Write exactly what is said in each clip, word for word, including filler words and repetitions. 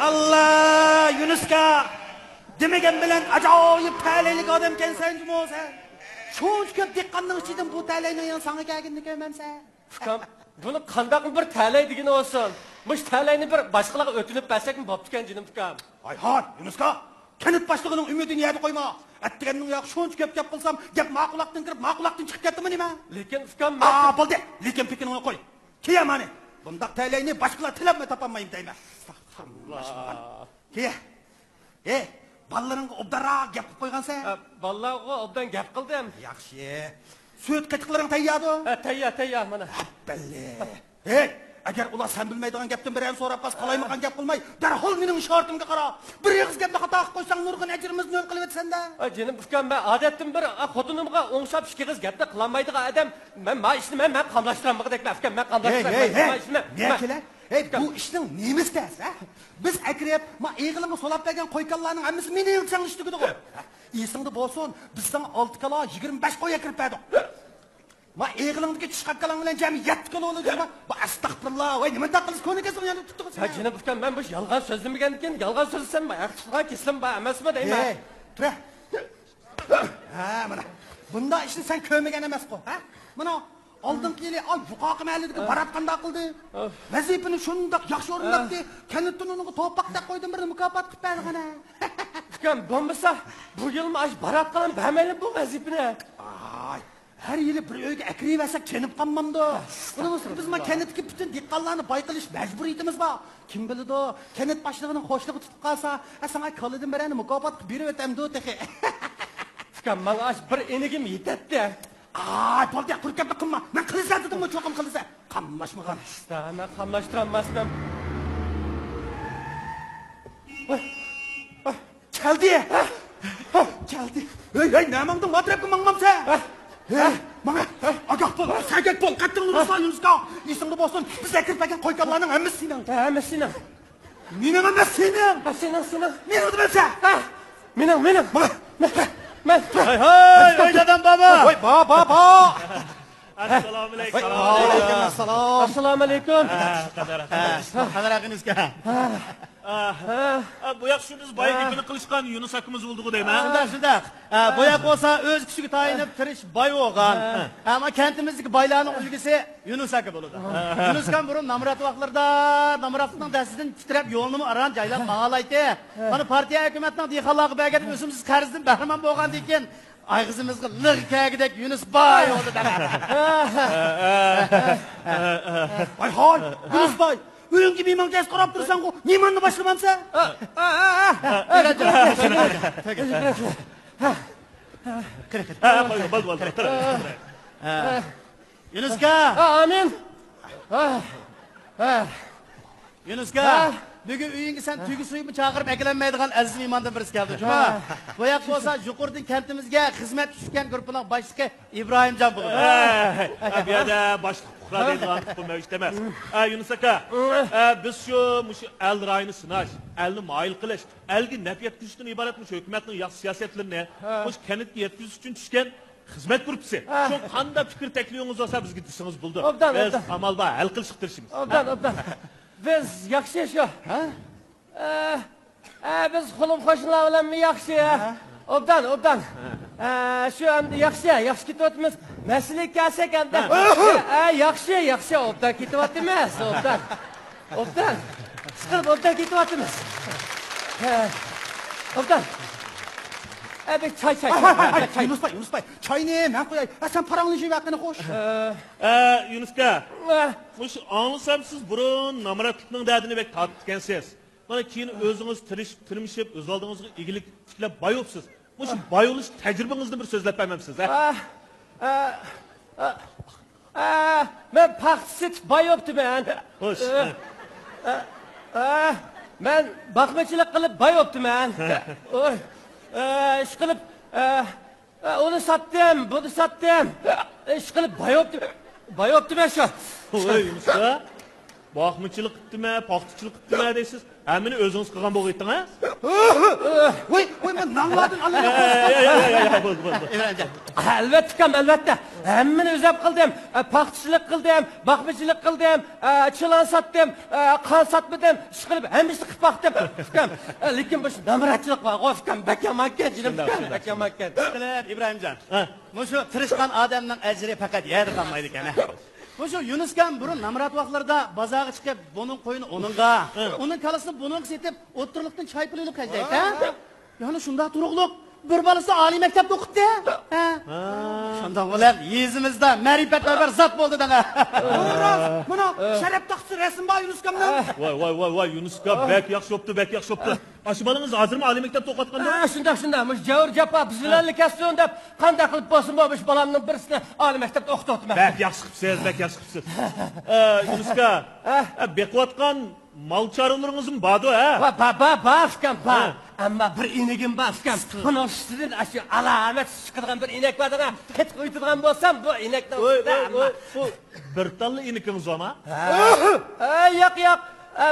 ئاللا، يۇنۇسكا! دېمىگەن بىلەن ئاجايىپ تەلەيلىك ئادەمكەنسەن جۇمۇ سەن. شۇنچە كۆپ دېھقاننىڭ ئىچىدىن بۇ تەلەينىڭ يەنە ساڭا كەلگىنىنى كۆرمەمسەن. ئۇكام، بۇنى قانداقمۇ بىر تەلەي دېگىنى بولسۇن. مۇشۇ تەلەينى بىر باشقىلارغا ئۆتۈنۈپ بەرسەكمۇ بوپتىكەن، جېنىم ئۇكام. ھايھاي، يۇنۇسكا! كەنت باشلىقىنىڭ ئۈمىدىنى يەردە قويما. ئەتىگەننىڭ ياقى شۇنچە كۆپ گەپ قىلسام، گەپ ما قۇلاقتىن كىرىپ، ما قۇلاقتىن چىقىپ كەتتىمۇ نېمە؟ لېكىن ئۇكام، مەن ئا، بولدى، لېكىن پېكىنىڭنى قوي. كېيە مانى. بۇنداق تەلەينى باشقىلار تىلەپمۇ تاپالمايمەن دەيمەن. ئەستەغپۇرۇللا. كېيە. ھېي، بالىلىرىڭغا ئوبدانراق گەپ قىلىپ قويغانسەن. ھە، بالىلارغا ئوبدان گەپ قىلدىم. ياخشى. سۈت قېتىقلىرىڭ تەيياردۇ؟ ھە، تەييار، تەييار، مانا. بەللى. ھېي، ئەگەر ئۇلار سەن بىلمەيدىغان گەپتىن بىرەرنى سوراپ قالسا، قالايمىقان گەپ قىلماي، دەرھال مېنىڭ ئىشارىتىمگە قارا. بىر ئېغىز گەپنى خاتا قىلىپ قويساڭ، نۇرغۇن ئەجرىمىزنى ھۆل قىلىۋېتىسەن-دە. ئاي، جېنىم ئۇكام، مەن ئادەتتىن بىر، ئا، خوتۇنۇمغا ئوڭشاپ ئىككى ئېغىز گەپنى قىلالمايدىغان ئادەم. مەن ما ئىشنى مەن، مەن قاملاشتۇرالمىغۇدەكمەن، ئۇكام، مەن قاملاشتۇرالمايمەن. ھېي، ھېي، ھېي، ما ئىشنى مەن، نېمە ما كېلە؟ ھېي، بۇ ئىشنىڭ نېمىسى تەس، ھە؟ بىز ئەكىرىپ، ما ئېغىلىڭغا سولاپ بەرگەن قوي-كالىلارنىڭ ھەممىسى مېنىڭ چاڭلىشتىكىدىغۇ. ئېسىڭدە بولسۇن، بىز ساڭا ئالتە كالا، يىگىرمە بەش قوي ئەكىرىپ بەردۇق. ما ئېغىلىڭدىكى چىشقاق كالاڭ بىلەن جەمئىي يەتتە كالا بولىدۇ. ما، ما، ئەستەغپۇرۇللا، ۋاي، نېمانداق قىلىسىز، كونا كەسىڭ يەنە تۇتتىغۇ سەن. ھە، جېنىم ئۇكام، مەن بۇ يالغان سۆزلىمىگەندىكىن، يالغان سۆزلىسەم، ما، ھەق تۇتقان كېسىلىم بار ئەمەسمۇ دەيمەن. ھېي، تۇرە. ھە، مانا. بۇنداق ئىشنى سەن كۆرمىگەن ئەمەسقۇ، ھە؟ مانا، ئالدىنقى يىلى، ئاي، يۇقىرىقى مەھەللىدىكى بارات قانداق قىلدى؟ ۋەزىپىنى شۇنداق ياخشى ئورۇنداپتى، كەنتتىن ئۇنىڭغا توپاقتەك قويدىن بىرنى مۇكاپات قىلىپ بەردى، قانا. ئۇكام، بولمىسا، بۇ يىلمۇ ئاش بارات قالام بەرمەيلى بۇ ۋەزىپىنى. ئاي، ھەر يىلى بىر ئۆيگە ئەكىرىۋەرسەك چېنىپ قالمامدۇ؟ ئۇنىڭ ئۈستىگە بىز ما كەنتتىكى پۈتۈن دېھقانلارنى باي قىلىش مەجبۇرىيىتىمىز بار. كىم بىلىدۇ، كەنت باشلىقىنىڭ خۇشلۇقى تۇتۇپ قالسا، ھە، ساڭا كالىدىن بىرەرنى مۇكاپات قىلىپ بېرىۋېتەمدۇ تېخى. ئۇكام، ماڭا ئاش بىر ئېنىگىم يېتەتتى. ئاي، بولدى، قۇرۇق گەپنى قىلما. مەن قىلىسەن دېدىممۇ، چوقۇم قىلىسەن. قاملاشمىغان. ئىشتا، مەن قاملاشتۇرالماستىم. ۋاي، ۋاي. كەلدى! كەلدى! ھەي، ھەي، نەماڭدىڭ؟ ما تەرەپكە ماڭمامسەن؟ ھەي، ماڭا! ئاگاھ بول، سەگەك بول، قەتتىڭنى ئۇرۇسلا، يۇنۇسكا! ئېسىڭدە بولسۇن، بىز ئەكىرىپ بەرگەن قوي-كالىلارنىڭ ھەممىسى سېنىڭ! ھەممىسى سېنىڭ! مېنىڭ ئەمەس، سېنىڭ! ھە، سېنىڭ، سېنىڭ! مېنىڭ دېمەمسەن! ھە! مېنىڭ، مېنىڭ! ماڭا! مەن! ھاي، ھاي، ھاي، دادام، بابا! ۋاي، با، با، با! ئەسسالامۇئەلەيكۇم. ۋەئەلەيكۇم ئەسسالام. ئەسسالامۇئەلەيكۇم. قەدىر، قەدىر، قەدىر، قەدىر. ئا، ئا، بۇ ياق شۇ بىز باي گېپىنى قىلىشقان يۇنۇس ئاكىمىز بولدىغۇ دەيمەن. شۇنداق، شۇنداق. ئا، بۇ ياق بولسا ئۆز كۈچىگە تايىنىپ تىرىشىپ باي بولغان. ئەمما كەنتىمىزدىكى بايلارنىڭ ئۈلگىسى يۇنۇس ئاكا بولىدۇ. يۇنۇس ئاكام بۇرۇن نامرات ۋاقىتلىرىدا نامراتلىقنىڭ دەستىدىن تىترەپ يولنىمۇ ئاران جايلاپ ماڭالايتتى. مانا پارتىيە ھۆكۈمەتنىڭ دېھقانلارغا بەرگەن ئۆسۈمسىز قەرزىدىن بەھرىمەن بولغاندىن كېيىن ئاغزىمىزغا لىغ كەلگۈدەك يۇنۇس باي بولدى دەپ. ۋاي ھاي، يۇنۇس باي، ئۆيۈڭگە مېھمانغا ئەسقاراپ تۇرساڭغۇ، مېھماننى باشلىمامسەن؟ ھە، قوي، بولدى، بولدى. يۇنۇسكا! ئامىن. يۇنۇسكا، ھە؟ بۈگۈن ئۆيۈڭگە سەن تۆگە سۆيۈپمۇ چاقىرىپ ئەكېلەلمەيدىغان ئەزىز مېھماندىن بىرسى كەلدى، جۇمۇ. ھە. بۇ ياق بولسا يۇقىرىدىن كەنتىمىزگە خىزمەتكە چۈشكەن گۇرۇپپىنىڭ باشلىقى ئىبراھىمجان بولىدۇ. ھە، ھە، بۇ يەردە باشلىق پۇقرا دەيدىغان تۇخۇم مەۋجۇت ئەمەس. ھە، يۇنۇس ئاكا، ھە، بىز شۇ مۇشۇ ئەل رايىنى سىناش، ئەلنى مايىل قىلىش، ئەلگە نەپ يەتكۈزۈشتىن ئىبارەت مۇشۇ ھۆكۈمەتنىڭ ياخشى سىياسەتلىرىنى مۇشۇ كەنتكە يەتكۈزۈش ئۈچۈن چۈشكەن خىزمەت گۇرۇپپىسى. ھە. شۇڭا قانداق پىكىر تەكلىپىڭىز بولسا بىزگە دېسىڭىز بولىدۇ. ئوبدان، بىز ئوبدان. ئامال بار، ھەل قىلىشقا تىرىشىمىز. ئوبدان، ئوبدان. بىز ياخشى شۇ. ھە؟ ئە، ئە، بىز قولۇم قوشنىلار بىلەنمۇ ياخشى. ھە؟ ئوبدان، ئوبدان. ھە. ئە، شۇ ئەمدى ياخشى، ياخشى كېتىۋاتىمىز. مەسىلىگە كەلسەك ئەمدى. ھە. ئە، ياخشى، ياخشى، ئوبدان كېتىۋاتىمىز، ئوبدان. ئوبدان. ئىشقىلىپ ئوبدان كېتىۋاتىمىز. ھە. ئوبدان. ئە، بىر چاي، چاي، ھە، ھە، ھە، چاي، ھە، چاي. يۇنۇس باي، يۇنۇس باي، چاينى مەن قۇياي. ھە، سەن پاراڭلىشىۋەرگىنە خوش. ھە. ئە، يۇنۇس ئاكا، ھە. مۇشۇ ئاڭلىسام سىز بۇرۇن نامراتلىقنىڭ دەردىنى بەك تارتىپتىكەنسىز. مانا كېيىن ئۆزىڭىز تىرىشىپ، تىرمىشىپ، ئۆز ئالدىڭىزغا ئىگىلىك تىكلەپ باي بوپسىز. مۇشۇ باي بولۇش تەجرىبىڭىزنى بىر سۆزلەپ بەرمەمسىز، ھە؟ ئا، ئا، ئا، ئا، مەن پاختا سېتىپ باي بوپتىمەن. خوش. ئا، ئا، ئا، مەن باقمىچىلىق قىلىپ باي بوپتىمەن. ئوي، ئا، ئىشقىلىپ، ئا، ئۇنى ساتتىم، بۇنى ساتتىم. ئىشقىلىپ باي بوپتىم، باي بوپتىمەن شۇ. ۋاي، يۇنۇس ئاكا، باقمىچىلىق قىپتىمەن، پاختىچىلىق قىپتىمەن دەيسىز. ھەممىنى ئۆزىڭىز قىلغان بولغىيتتىڭ، ھە؟ ۋوي، ۋوي، مەن نانلاردىن ئاللايمەن. يا، يا، يا، يا، بولدى، بولدى، بولدى. ئەلۋەتتە ئۇكام، ئەلۋەتتە. ھەممىنى ئۆزۈم قىلدىم. ئە، پاختىچىلىق قىلدىم، باقمىچىلىق قىلدىم، ئە، چىلان ساتتىم، ئە، قان ساتمىدىم، ئىشقىلىپ ھەممىسىنى قىلىپ باقتىم. ئۇكام، ئە، لېكىن بۇ نامراتچىلىق بارغۇ، ئۇكام، بەك يامانكەن، جېنىم ئۇكام، بەك يامانكەن. ئىشقىلىپ، ئىبراھىمجان، مۇشۇ تىرىشقان ئادەمنىڭ ئەجرى پەقەت يەردە قالمايدىكەن، ھە؟ مۇشۇ يۇنۇسكام بۇرۇن نامرات ۋاقىتلىرىدا بازارغا چىقىپ، بۇنىڭ قويىنى ئۇنىڭغا، ئۇنىڭ كالىسىنى بۇنىڭغا سېتىپ، ئوتتۇرىلىقتىن چاي پۇلى ئېلىپ خەجلەيتتى، ھە؟ يەنە شۇنداق تۇرۇقلۇق بىر بالىسى ئالىي مەكتەپتە ئوقۇتتى. ھە. شۇنداق بولۇپ، يېزىمىزدا مەرىپەتپەرۋەر زات بولدى دەڭە. راست، مانا شەرەپ تاختىسى رەسىم بار يۇنۇسكامنىڭ. ۋاي، ۋاي، ۋاي، ۋاي، يۇنۇسكا بەك ياخشى بوپتۇ، بەك ياخشى بوپتۇ. ئاشۇ بالىڭىز ھازىرمۇ ئالىي مەكتەپتە ئوقۇۋاتقاندۇ؟ ھە، شۇنداق، شۇنداق. مۇشۇ جەۋھەر جاپا بىز بىلەنلا كەتسۇن دەپ، قانداق قىلىپ بولسۇنمۇ مۇشۇ بالامنىڭ بىرسىنى ئالىي مەكتەپتە ئوقۇتۇۋاتىمەن. بەك ياخشى قىپسىز، بەك ياخشى قىپسىز. ئە، يۇنۇسكا، ئە، بېقىۋاتقان مال چارۋىلىرىڭىزمۇ باردۇ، ھە؟ ۋا، با، با، با، ئۇكام، با. ھە. ئەمما بىر ئىنىگىم بار، ئۇكام. بۇنىڭ سۈتىدىن ئاشۇ ئالامەت سۈت چىقىدىغان بىر ئىنەك بار دەڭە. قېتىق ئۇيۇتىدىغان بولسام، بۇ ئىنەكنىڭ سۈتىدە ئەمما. بۇ بىر تاللا ئىنىكىڭىز بارمۇ؟ ھە. ھە، ياق، ياق. ئە،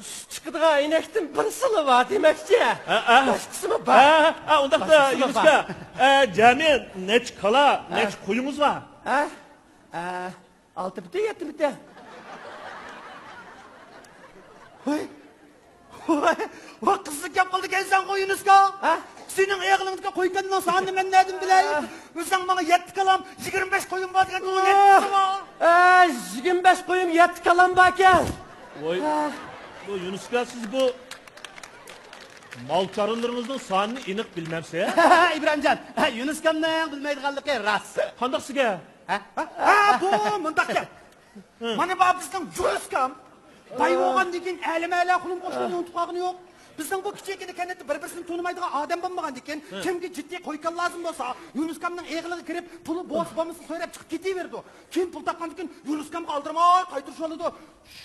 سۈت چىقىدىغان ئىنەكتىن بىرسىلا بار دېمەكچى. ھە، ھە. باشقىسىمۇ بار. ھە، ھە، ئۇنداقتا، باشقىسىمۇ يۇنۇسكا، بار. ئە، جەمئىي نەچچە كالا، ھە. نەچچە قويىڭىز بار؟ ھە؟ ئە، ئالتە پۈتۈن يەتتە پۈتۈن. ۋاي. ۋاي، ۋاي، قىزىق گەپ قىلدىكەنسەنغۇ، يۇنۇسكا. ھە؟ سېنىڭ ئېغىلىڭدىكى قوي كانىنىڭ سانىنى مەن نەدىن بىلەي؟ ھە. ئۆزۈڭ ماڭا يەتتە كالام، يىگىرمە بەش قويۇم بار دېگەن. ھە. ھە، يىگىرمە بەش قويۇم، يەتتە كالام باركەن. ۋاي، ھە. بۇ يۇنۇسكا، سىز بۇ مال چارۋىلىرىڭىزنىڭ سانىنى ئېنىق بىلمەمسىز؟ ئىبراھىمجان، يۇنۇسكامنىڭ بىلمەيدىغانلىقى راست. قانداق سىزگە؟ ھە؟ ھە، بۇ مۇنداق گەپ. مانا بۇ بىزنىڭ يۇنۇسكام. باي بولغاندىن كېيىن ئەلىم ئەلا قۇلۇم قوشنىنى ئۇنتۇپ قالغىنى يوق. بىزنىڭ بۇ كىچىككىنە كەنتتە بىر-بىرسىنى تونۇمايدىغان ئادەم بولمىغاندىكىن، كىمگە جىددىي قوي كان لازىم بولسا، يۇنۇسكامنىڭ ئېغىلىغا كىرىپ، پۇلى بولسا بولمىسا سوراپ چىقىپ كېتىۋېرىدۇ. كېيىن پۇل تاپقاندىن كېيىن يۇنۇسكامغا ئالدىرىماي قايتۇرۇشۇۋالىدۇ.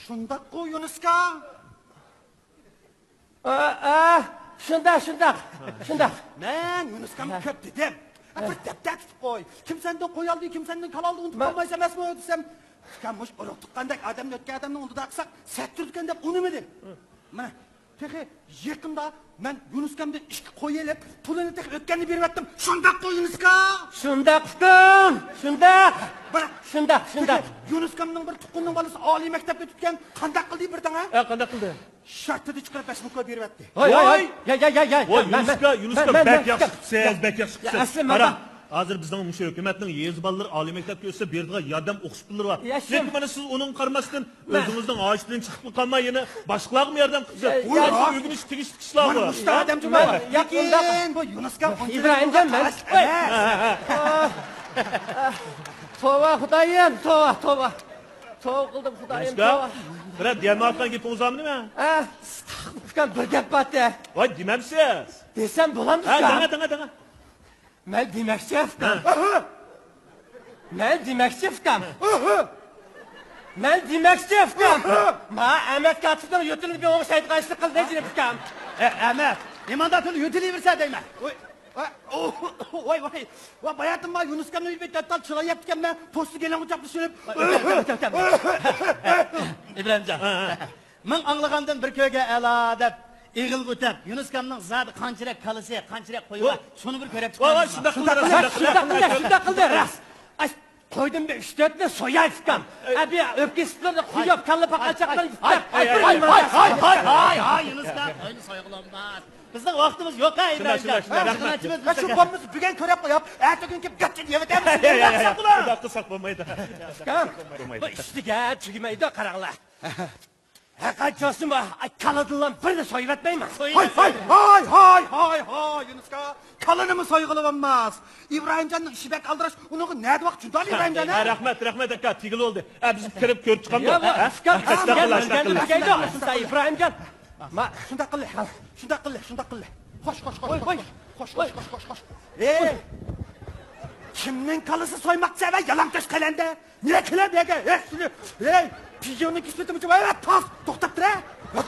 شۇنداققۇ، يۇنۇسكا؟ ئا، ئا، شۇنداق، شۇنداق، شۇنداق. مەن يۇنۇسكامغا كۆپ دېدىم. ئا، بىر دەپتەر تۇتۇپ قوي. كىم سەندىن قوي ئالدى، كىم سەندىن كالا ئالدى، ئۇنتۇپ قالمايسەن ئەمەسمۇ دېسەم، ئۇكام، مۇشۇ ئۇرۇق تۇغقاندەك ئادەمنى ئۆتكەن ئادەمنى ئۇندىداق قىلساق سەت تۇرىدىكەن دەپ ئۇنىمىدى. مانا، تېخى يېقىندا مەن يۇنۇسكامدىن ئىككى قوي ئېلىپ، پۇلىنى تېخى ئۆتكەندە بېرىۋەتتىم. شۇنداققۇ، يۇنۇسكا؟ شۇنداق ئۇكام، شۇنداق. بىراق، شۇنداق، شۇنداق. تېخى يۇنۇسكامنىڭ بىر تۇغقىنىنىڭ بالىسى ئالىي مەكتەپكە ئۆتۈپتىكەن. قانداق قىلدى بىردىڭە؟ ئە، قانداق قىلدى؟ شارتىدىن چىقىرىپ بەش مىڭ كوي بېرىۋەتتى. ھاي، ھاي، ھاي. ۋاي، يا، يا، يا، يا، يا، ۋاي، مەن، يۇنۇسكا، مەن، يۇنۇسكا، مەن، بەك مەن، ياخشى قىپسىز، بەك ياخشى قىپسىز. يا، ئەسلى مەن قاراڭ، ھازىر بىزنىڭ مۇشۇ ھۆكۈمەتنىڭ يېزا بالىلىرى ئالىي مەكتەپكە ئۆتسە بېرىدىغان ياردەم ئوخشىتىپ پۇللىرى بار. يا، لېكىن مانا سىز ئۇنىڭغا قارىماستىن، مەن ئۆزىڭىزنىڭ ھاجىتىدىن چىقىپمۇ قالماي، يەنە باشقىلارغىمۇ ياردەم قىپسىز. يا، يا، بۇ يا، ئۆگىنىش تېگىشلىك ئىشلارغۇ. مانا مۇشۇ ئادەمچۇ مەن، يا، لېكىن ئۇنداق بۇ يۇنۇسكا ئىبراھىمجان، مەن، ھە، ھە، ھە. توۋا، خۇدايىم، توۋا، توۋا. توۋا قىلدىم، خۇدايىم، توۋا. بىرەر دېيەلمەيۋاتقان گېپىڭىز بارمۇ نېمە؟ ئە، ئۇكام، بىر گەپ بار-دە. ۋاي، دېمەمسىز؟ دېسەم بولامدۇ، ھە، ئۇكام؟ دەڭە، دەڭە، دەڭە. مەن دېمەكچى، ئۇكام. ھە. مەن دېمەكچى، ئۇكام. مەن دېمەكچى، ئۇكام. ما ئەمەت كاتىپنىڭ يۆتىلىنى بىر ئوڭشايدىغان ئىشنى قىلدى، جېنىم ئۇكام. ئە، ئەمەت، نېمانداق تىل يۆتىلىۋېرسە دەيمەن. ۋاي، ۋاي، ۋاي، ۋاي، باياتىنما يۇنۇسكامنى بىر تەتتال چىلاي يەپتىكەنمەن، پوستى گېلىڭغا چاپلىشىپ. ئىبراھىمجان. مىڭ ئاڭلىغاندىن بىر كۆرگەن ئەلا دەپ، ئېغىلغا ئۆتەپ، يۇنۇسكامنىڭ زادى قانچىرەك كالىسى، قانچىرەك قويى بار، شۇنى بىر كۆرۈپ چىقىڭ. ۋاي، ۋاي، شۇنداق قىلدى، شۇنداق قىلدى، شۇنداق قىلدى، شۇنداق قىلدى، راست. ئاي، قويدىن بىر ئۈچ تۆتنى سوياي، ئۇكام. ئە، بۇ ئۆپكە سۈتلىرىنى قۇيۇپ، كاللا پاقالچاقلىرىنى يۇتۇپ، ھاي، ھاي، ھاي، ھاي، يۇنۇسكا، قوينى سويغىلى بولماس. بىزنىڭ ۋاقتىمىز يوق، ھە، شۇنداق، ئىبراھىمجان. شۇنداق، شۇنداق. ھە، شۇ بولمىسا بۈگۈن كۆرۈپ قويۇپ، ئەتە كۈن كېلىپ گاچچىنى يەۋېتەمىز. شۇنداق قىلساق بولمايدۇ. ئۇكام، بۇ ئىشتىگە تۈگىمەيدۇ، قاراڭلار. ھەرقانچە بولسىمۇ، ئاي، كالىدىنلا بىرنى سويۇۋەتمەيمەن. ھاي، ھاي، ھاي، ھاي، ھاي، ھاي، يۇنۇسكا، كالىنىمۇ سويغىلى بولماس. ئىبراھىمجاننىڭ ئىشى بەك ئالدىراش، ئۇنىڭغا نەدە ۋاقىت چۈنتالى ئىبراھىمجان، ھە؟ ھە، رەھمەت، رەھمەت، ئاكا، تېگىلى بولدى. ھە، بىز كىرىپ كۆرۈپ چىقامدۇ؟ يا، ھە؟ ئۇكام، ئەستەغپۇرۇللا، ئەستەغپۇرۇللا. ئىبراھىمجان. ما، شۇنداق قىللى، شۇنداق قىللى، شۇنداق قىللى. خوش، خوش، خوش، خوش، خوش. خوش، خوش، خوش، خوش، خوش. ئەي! كىمنىڭ كالىسى سويماقچى، ھە، يالاڭتۆش قەلەندەر؟ نېرە كېلەر بۇ يەرگە؟ ھەي، سېنى، ھەي، پىژىڭنى كېسىۋېتىمچۇ؟ ۋاي، تاس، توختاپ تۇر، ھە.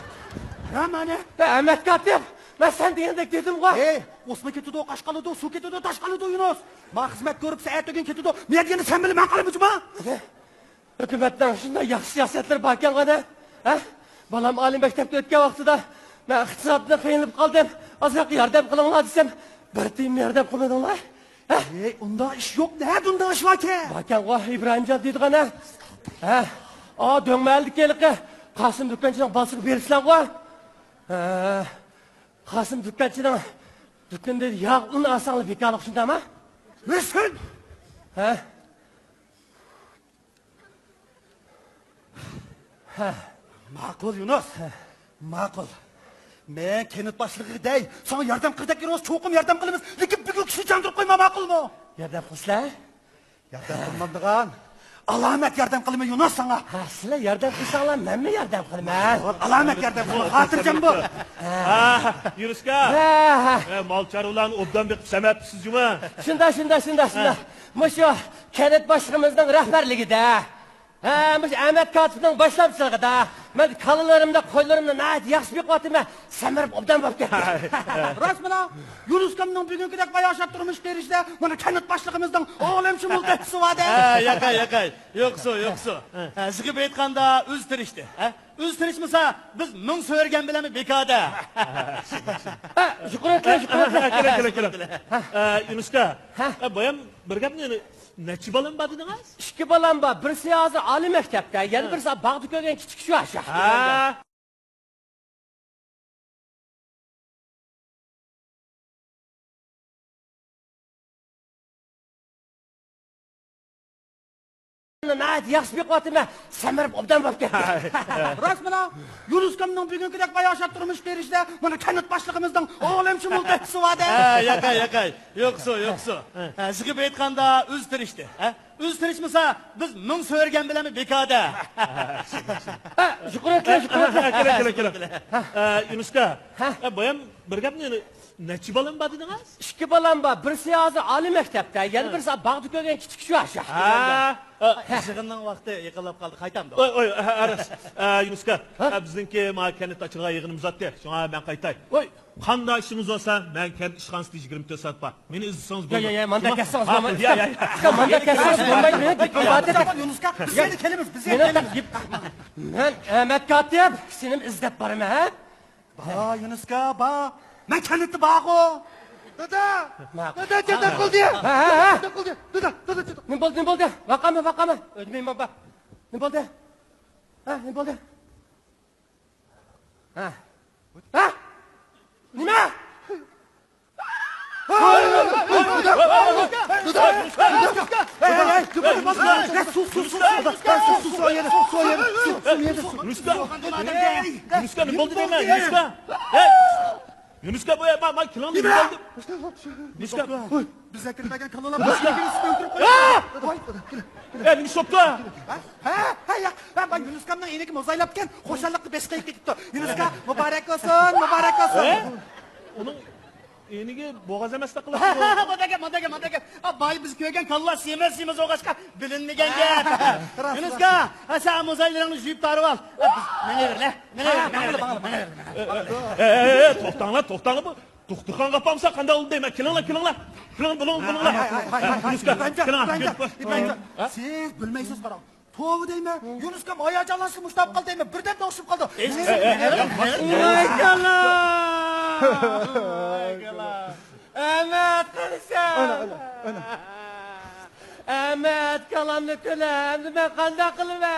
ھە، مانا. ھە، ئەمەت كاتىپ، مەن سەن دېگەندەك دېدىمغۇ. ھەي، ئوسما كېتىدۇ، قاش قالىدۇ، سۇ كېتىدۇ، تاش قالىدۇ، يۇنۇس. ما خىزمەت گۇرۇپپىسى ئەتە كۈن كېتىدۇ. مەن دېگەندە سەن بىلەن مەن قالىمىچۇ ما؟ ھۆكۈمەتنىڭ شۇنداق ياخشى سىياسەتلىرى باركەن غانا، ھە؟ بالام ئالىي مەكتەپكە ئۆتكەن ۋاقتىدا مەن ئىقتىسادتىن قىينىلىپ قالدىم. ئازراق ياردەم قىلىڭلار دېسەم، بىر تىيىن ياردەم قىلمىدىڭلار. ھە؟ ئەي، ئۇنداق ئىش يوق. نەدە ئۇنداق ئىش باركەن؟ باركەنغۇ، ئىبراھىمجان دەيدىغان، ھە؟ ھە؟ ئا، دۆڭمەھەللىدىكى ھېلىقى قاسىم دۇكانچىنىڭ بالىسىغا بېرىپسىلەرغۇ؟ ھە. قاسىم دۇكانچىنىڭ دۇكىنىدا ياغ، ئۇن ئالساڭلار بىكارلىق شۇنداقمۇ؟ ھە؟ ھە. ماقۇل، يۇنۇس. ماقۇل. مەن كەنت باشلىقىغا دەي، ساڭا ياردەم قىلدەك يۈرۈۋاتسا چوقۇم ياردەم قىلىمىز. لېكىن بۈگۈن كىشىنى چاندۇرۇپ قويما، ماقۇلمۇ؟ ياردەم قىلسىلەر؟ ياردەم قىلمامدىغان. ئالامەت ياردەم قىلىمەن، يۇنۇس، ساڭا. ھە، سىلەر ياردەم قىلساڭلار، مەنمۇ ياردەم قىلىمەن. ئالامەت ياردەم قىلىمەن، خاتىرجەم بول. ھە، يۈنۈسكا. ھە، ھە. ئە، مال چارۋىلارنى ئوبدان بېقىپ سەمەتپىسىز جۇمۇ. شۇنداق، شۇنداق، شۇنداق، شۇنداق. ھە. مۇشۇ كەنت باشلىقىمىزنىڭ رەھبەرلىكىدە، ھە، مۇشۇ ئەمەت كاتىپنىڭ باشلامچىلىقىدا مەن كالىلىرىمنى، قويلىرىمنى ناھايىتى ياخشى بېقىۋاتىمەن. سەمرىپ ئوبدان بولۇپ كەتتى. راست مانا، يۇنۇسكامنىڭ بۈگۈنكىدەك باياشات تۇرمۇش بېرىشىدە مانا كەنت باشلىقىمىزنىڭ ئالەمشۇمۇل تۆھپىسى بار-دە. ھە، ياقاي، ياقاي. يوقسۇ، يوقسۇ. ھە، زىغىپ ئېيتقاندا ئۆزى تىرىشتى. ھە؟ ئۆزى تىرىشمىسا، بىز مىڭ سۆرىگەن بىلەنمۇ بىكار-دە. ھە، شۈكرەتلە، شۈكرەتلە. كېلىڭ، كېلىڭ، كېلىڭ. ھە، يۇنۇسكا. ھە؟ ھە، بايام بىر گەپنى، نەچچە بالام بار دېدىڭىز؟ ئىككى بالام بار. بىرسى ھازىر ئالىي مەكتەپتە، يەنە بىرسى باغدا كۆرگەن كىچىك شۇ، شۇ. ھە. ناھايىتى ياخشى بېقىۋاتىمەن، سەمرىپ ئوبدان بولۇپ كەتتى. راست مانا، يۇنۇسكامنىڭ بۈگۈنكىدەك باياشات تۇرمۇش بېرىشىدە مانا كەنت باشلىقىمىزنىڭ ئالەمشۇمۇل تۆھپىسى بار-دە. ھە، ياقاي، ياقاي. يوقسۇ، يوقسۇ. ھە، زىغىپ ئېيتقاندا ئۆزى تىرىشتى. ھە؟ ئۆزى تىرىشمىسا، بىز مىڭ سۆرىگەن بىلەنمۇ بىكار-دە. ھە، شۈكرەتلە، شۈكرەتلە. كېلىڭ، كېلىڭ، كېلىڭ. ھە، يۇنۇسكا. ھە؟ ھە، بايام بىر گەپنى، نەچچە بالام بار دېدىڭىز؟ ئىككى بالام بار. بىرسى ھازىر ئالىي مەكتەپتە، يەنە بىرسى باغدا كۆرگەن كىچىك شۇ، شۇ. ھە. يىغىننىڭ ۋاقتى يېقىنلاپ قالدى، قايتامدۇ؟ ئوي، ئوي، ھە، راست. ئە، يۇنۇسكا، ھە؟ ئە، بىزنىڭكى ما كەنتتە ئاچىلغان يىغىنىمىز ئاتتى. شۇڭا مەن قايتاي. ۋاي. قانداق ئىشىڭىز بولسا، مەن كەنت ئىشخانىسىدا يىگىرمە تۆت سائەت بار. مېنى ئىزدىسىڭىز يا، بولىدۇ. يا، يا، مانداك كەتسىڭىز بولمايدۇ. يا، يا، يا. مانداك كەتسىڭىز بولمايدۇ. مېنىڭ گېپىم بار دېدىم. يۇنۇسكا، بىز يەنە كېلىمىز، بىز يەنە كېلىمىز. مەن ئەمەت كاتىپ، سېنىمۇ ئىزدەپ بارىمەن، ھە؟ با، يۇنۇسكا، با. مەن كەنتتە بارغۇ. دادا! دادا، جادا قىلدى! ھە، ھە، ھە. جادا قىلدى! دادا، دادا، جادا. نېمە بولدى، نېمە بولدى؟ ۋاقامە، ۋاقامە. ئۆلمەيمەن، با. نېمە بولدى؟ ھە، نېمە بولدى؟ ھە؟ ھە؟ نېمە؟ يۇنۇسكا، بۇ يەر، ما، ما، كېلىڭ، نېمە بولدى؟ يۇنۇسكا. بىز ئەكىرمىگەن كالىلار بار. يۇنۇسكا. ۋاي، كېلە، كېلە. ئە، نېمە ئىش بوپتۇ؟ ھە؟ ھە؟ ھە، ياق. ھە، مانا يۇنۇسكامنىڭ ئېنىكى مۇزايلاپتىكەن، خۇشاللىقتا بېشى قېيىپ كېتىپتۇ. يۇنۇسكا، مۇبارەك بولسۇن، مۇبارەك بولسۇن. ھە؟ ئۇنىڭ ئېنىكى بوغاز ئەمەس دەپ قىلىپتۇ. مانداق گەپ، مانداق گەپ، مانداق گەپ. ئا، بايا بىز كۆرگەن كالىلار سېمىز، سېمىز بولغاچقا بىلىنمىگەن گەپ. راست، يۇنۇسكا، ھە، سەن مۇزايلىرىڭنى يۇيۇپ تارىۋال. ھە، بىز مېڭىۋېرىلە، مېڭىۋېرىلە، مېڭىۋېرىلە. ئە، ئە، ئە، توختاڭلار، توختاڭلار، بۇ دوختۇرخانىغا ئاپارمىسا قانداق بولدى دەيمەن. كېلىڭلار، كېلىڭلار. كېلىڭ، بۇلۇڭ، بۇلۇڭلار. ھاي، ھاي، ھاي، ھاي، ھاي. يۇنۇسكا، ئىبراھىمجان، كېلىڭ. ئىبراھىمجان، ئىبراھىمجان. ھە؟ سىز بىلمەيسىز، قاراڭ. توۋا دەيمەن. يۇنۇسكام ھاياجانلانسا مۇشتاپ قالدى دەيمەن. بىردەم توختىشىپ قالدى. ۋاي كالا! ۋاي كالا! ئەمەت قىلسا! ئەمەت كالامنى تۆلە، ئەمدى مەن قانداق قىلىمەن؟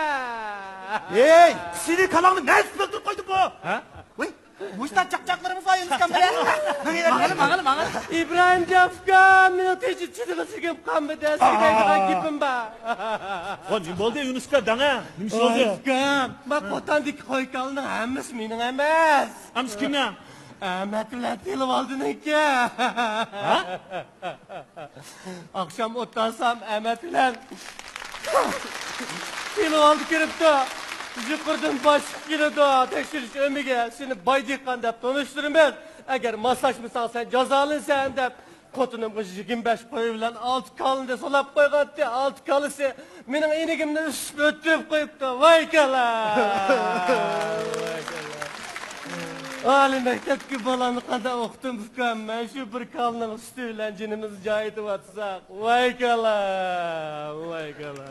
ھەي، سېنىڭ كالاڭنى مەن سۈپۈرۈپ قويدۇم بۇ! ھە؟ ۋاي! مۇشۇنداق چاقچاقلىرىمىز بار يۇنۇسكام بىلەن. ماڭىلى، ماڭىلى، ماڭىلى. ئىبراھىمجان ئۇكام، مېنىڭ تېخىچە چىدىغۇسىزلىنىپ قالمىدى، سىزگە دەيدىغان گېپىم بار. ۋاي، نېمە بولدى يۇنۇسكا، دەڭە؟ نېمە ئىش بولدى؟ ئۇكام، ما قوتاندىكى قوي كالىنىڭ ھەممىسى مېنىڭ ئەمەس. ھەممىسى كىمنىڭ؟ ئەمەت بىلەن تىلىۋالدىنىڭكى. ھە؟ ئاخشام ئوت تارتسام، ئەمەت بىلەن تېلېۋالدا كىرىپتۇ. يۇقىرىدىن باشلىق كېلىدۇ، تەكشۈرۈش ئۆمىكى، سېنى باي دېھقان دەپ تونۇشتۇرىمىز. ئەگەر ماسلاشمىساڭ، سەن جازالىنىسەن دەپ، خوتۇنۇمغا يىگىرمە بەش قوي بىلەن ئالتە كالىنى سولاپ قويغانتى. ئالتە كالىسى مېنىڭ ئىنىكىمنى ئۈسۈپ ئۆتۈرۈپ قويۇپتۇ. ۋاي كالا! ئالىي مەكتەپكە بالامنى قانداق ئوقۇتتۇم ئۇكام؟ مەن شۇ بىر كالىنىڭ سۈتى بىلەن جېنىمىزنى جاي ئېتىۋاتساق. ۋاي كالا! ۋاي كالا!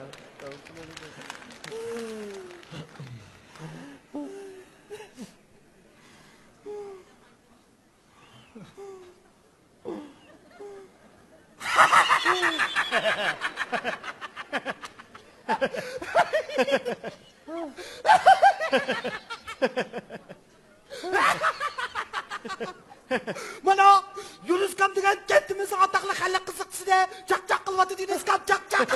مانا، يۇنۇسكام دېگەن كەنتىمىزنىڭ ئاتاقلىق خەلق قىزىقچىسى-دە، چاقچاق قىلىۋاتىدۇ يۇنۇسكام، چاقچاق.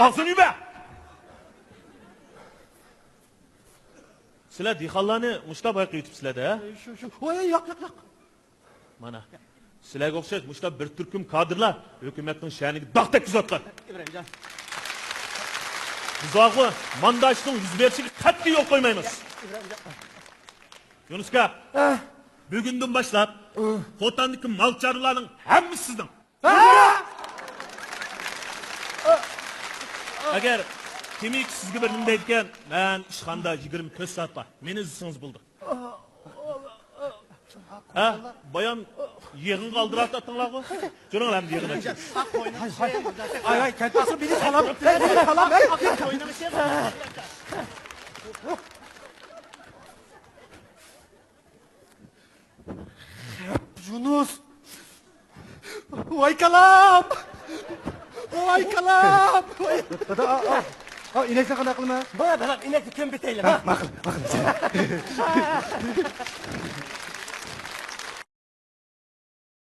ئاغزىنى يۇمە! سىلەر دېھقانلارنى مۇشۇنداق بايقىۋېتىپسىلەر-دە، ھە؟ شۇ، شۇ. ۋاي، ياق، ياق، ياق. مانا، سىلەرگە ئوخشاش مۇشۇنداق بىر تۈركۈم كادىرلار ھۆكۈمەتنىڭ شەنىگە داغ تەگكۈزۈۋاتقان. ئىبراھىمجان. بىز ئاغۇ مانداشنىڭ يۈز بېرىشىگە قەتئىي يول قويمايمىز. ئىبراھىمجان. يۇنۇسكا، ئە؟ بۈگۈندىن باشلاپ ئۇ. خوتەندىكى مال چارۋىلارنىڭ ھەممىسى سىزنىڭ. ئە؟ ئەگەر تېمىكى سىزگە بىر نېمە دەيدىكەن، مەن ئىشخانىدا يىگىرمە تۆت سائەت بار. مېنى ئىزدىسىڭىز بولدى. ھە؟ بايام يىغىنغا ئالدىراپ تۇراتتىڭلارغۇ؟ جۈرۈڭلار ئەمدى يىغىنغا. ھاي، ھاي، كەتمەسۇن، مېنى سالام، مېنى سالام، ھەي. يۇنۇس! ۋاي كالام! ۋاي كالام! ۋاي. دادا، ئا، ئا، ئا، ئىنەكنى قانداق قىلىمەن؟ بويا بېلىق، ئىنەكنى كۆمۈپ بېتەيلى. ھە، ماقۇل، ماقۇل.